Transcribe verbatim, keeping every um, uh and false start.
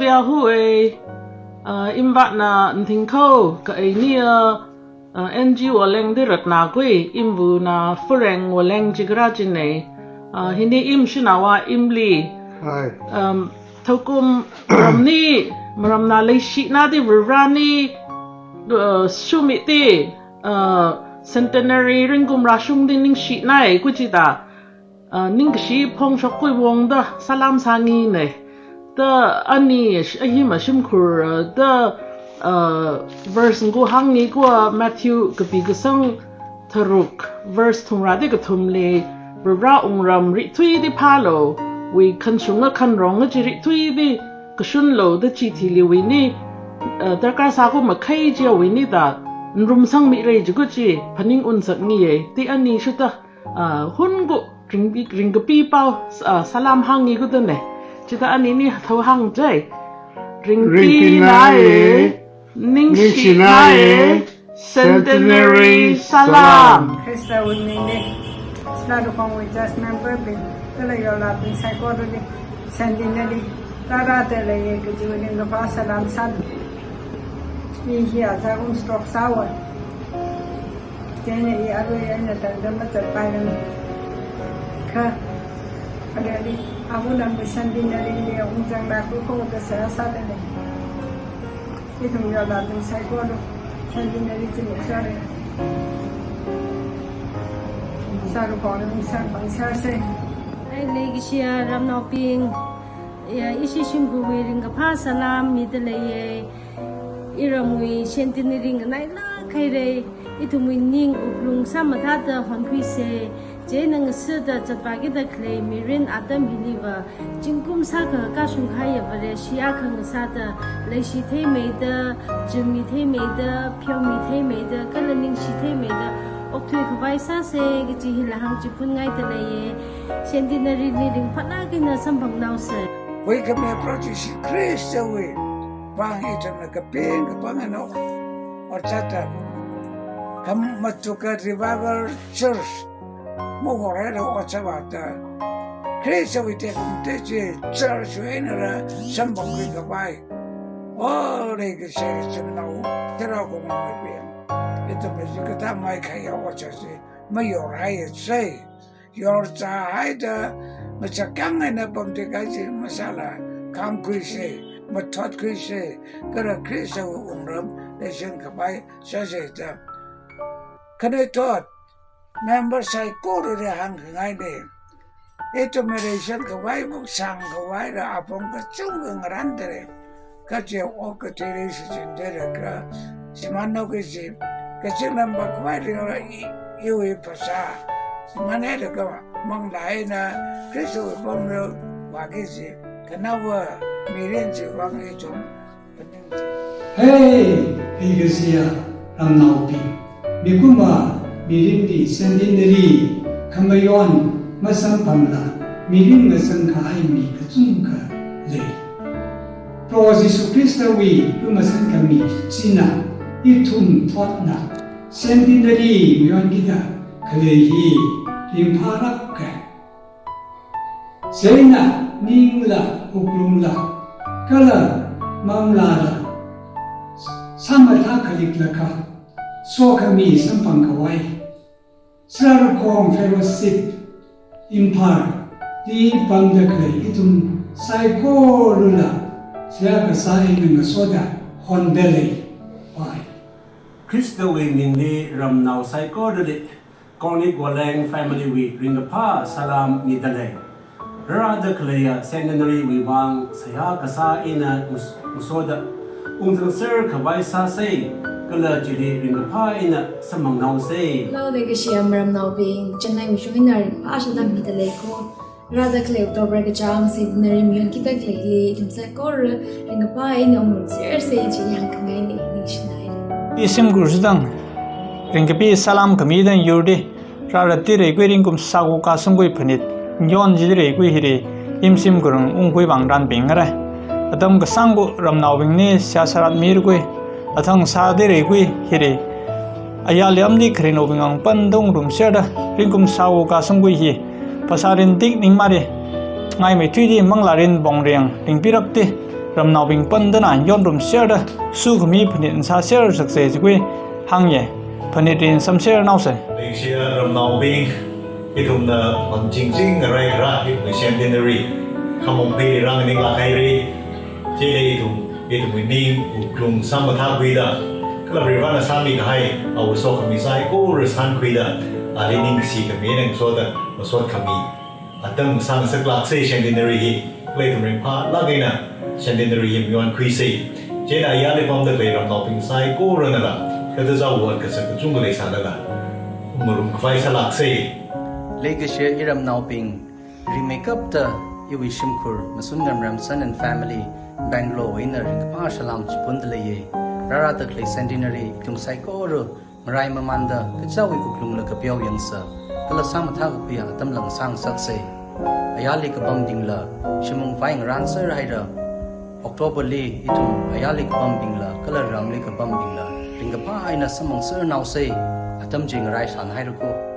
Kuya hui, uh, imvātna Nthingkhao, ka eini, uh, uh, N G Woleng di Ratna kui, imvuna Fureng Woleng chikara chinei. Uh, hini im shinawa imli. Hi. Um, thākum ramni, maramna leishina di Varivarani, uh, shumiti, uh, centenary ringkum rāshungdi ningshinai kuchida. Uh, ningkashi phongshok kuiwongda salam sānginei. Da ani sh-, ahima shimkhur, uh, da, uh, verse ngu hāngi kua Matthew kapi kasang tharuk, verse thumra di kathumli, Varivara wungram rithuidi phālu, wui khanshunga khanronga chi rithuidi kashunlu da chithili wuini, uh, darkar sāku makhai chiya wuini da, nrumsangmirei chi kuchi, phaning unsakngiyei, ti ani shuta, ah, hungu ringpi, ringkapi pao, ah, salam hāngi kudane. Chida anini thao hāngchai. Ringpi ringpi nai, nai, ningshi ningshi nai, nai, centenary salam. Khristawui mingli, Sinarukhongwui church member bing, kala yorlabing saikorali, centenary, rārada leiye kajiwui ringkaphā salam sālu. I hi aja kum stroke sāwa. Chieina i arui eina tangda mazatpairanu. Kha, arui ali, abu lam centenary li ungzangda kukhongda seihā sādalei. Ithum yorlabing saikora centenary chi muksāre. Sinarukhongli ungsang pangshāsei. Ai, leikashiya ramnaobing, ya, ishi shimkhurwui ringkaphā salam midaleiye. Iramwui centenary nganailāk hairei, ithumwui ning wuklung sāmathāda honkhuisei, chieina ngasāda zatvākida khalei mirin atam hiliva, zingkum sākha kashung kahaiya Vareshi akha ngasāda, leishi theimeida, chumi theimeida, pheomi theimeida, kala ningshi theimeida, okthui khavai sāsei kaji hila hāngchiphunngaida leiye, centenary li ringphālāk eina samphangnaosei. Wui khami Proho Jishu Khristawui vang ithumna kaping kapang eina otsak khamathā Revival Church mahoraira otsak vāda, Khristawui tekhamatei chi church wui einara samphangkhui khavai. O leikashiya ichinao, tera kongmei bing, ithumna chi kathāmei khayā otsak chi mayorhaisei. Yorzāhaida, machakang eina pamtikaji masāla, khāmkhuisei, mathotkhuisei, kala Khristawui wungram leisang khavai sāsei da. Khanuithot, member saikorali hāngkhangainei. Ithumwui leisang khavai, buksang khavaila apong kachungkha ngarāndalei. Kaje okathuili shichinda leiakha, shimānhaoki kaji, kaching lam vākhavai leiakha i, iwui phasā shimānhailaga manglā eina Khristawui pamli vāki kaji, khanaowa mirin chiwui vang ithum phaning chi. Hei, leikashiya ramnaobing, mikumowui mirinli centenary khamayon masamphangla, mirin ngasang kahai mi kachungkha lei. Proho Jishu Khristawui lumashan khami china, ithum thotna centenary mayonkida khalei hi ringphālāka. Chieina ningla, wuklungla, kala manglāla sāmathā khaliklakha, sokhami samphang khavai, Sinarukhong Fellowship Imphal li pamda khalei ithum saikorala seihā kasā eina ngasoda hondalei. Bye. Khristawui mingli ramnao saikorali, Kongnik Woleng family wui ringkaphā salam midalei. Rārada khaleiya centenary wui vang seihā kasā eina us-, ngasoda ungzangser khavai sāsei, kala chili ringkaphā eina samphangnaosei. Hello, leikashiya ramnaobing, Chennai wui shong eina ringphā salam midalei ko. Rārada khalei October kachāng centenary mayonkida khaleili ithum saikora ringkaphā eina ungrumsersei chi hāngkhangainei, ningshinaire. Ishimkhur sudang, ringkaphā salam khami dang yurdi, rārada tireikui ringkum sāku kasungkui phanit, yon jireikui hili, imshimkhur ungkhui vang ranpingra. Atam kasāngku ramnaobingli seihā sāratmirkui, athang sātireikui hili, ayarli amli khararnaobing vang panda ungrumserda, ringkum sāku kasungkui hi, phasārin tik ningmari, ngaimeithuidi manglārin pongreng ringpirakti, ramnaobing pāngda na yonrum serda sukhami phanit ngasā ser saksei chiwui hāngya. Phanit rin samser naosei. Leishiya ramnaobing, ithumna pamching ching ngarai ra ithumwui centenary khamong phei rānganing lāk haira. Chieina ithum, ithumwui ning wuklung sāmathā khuida, kala Varivarana sāmikahai awui sokhami saikora shānkhuida, ali ningshi khami eina ngasoda masot khami atam sāngasak lāksei centenary hi. Kala ithum ringphālāk eina centenary hi mayonkhuisei. Chieina ayarli pamda khalei ramnaobing saikoranala, kata zao wat kazat kachungkha leisālala, marum khavai sālāksei. Leikashiya iramnaobing, rimeikapta iwui shimkhur Masun Ngamram Son and Family, Bangalore wui eina ringkaphā salām chiphunda leiya. Rārāda khalei centenary ithum saikora ngarai mamānda kachāwui wuklungla kapeo yangsa, kala sāmathā kakhuiya atamla ngasāngasaksei. Ayarli kapambingla shimung vai ngarānser haira. October li ithum ayarli kapambingla kala ramli kapambingla ringkaphā eina samphangser naosei. Atam chi ngarai shān haira ko.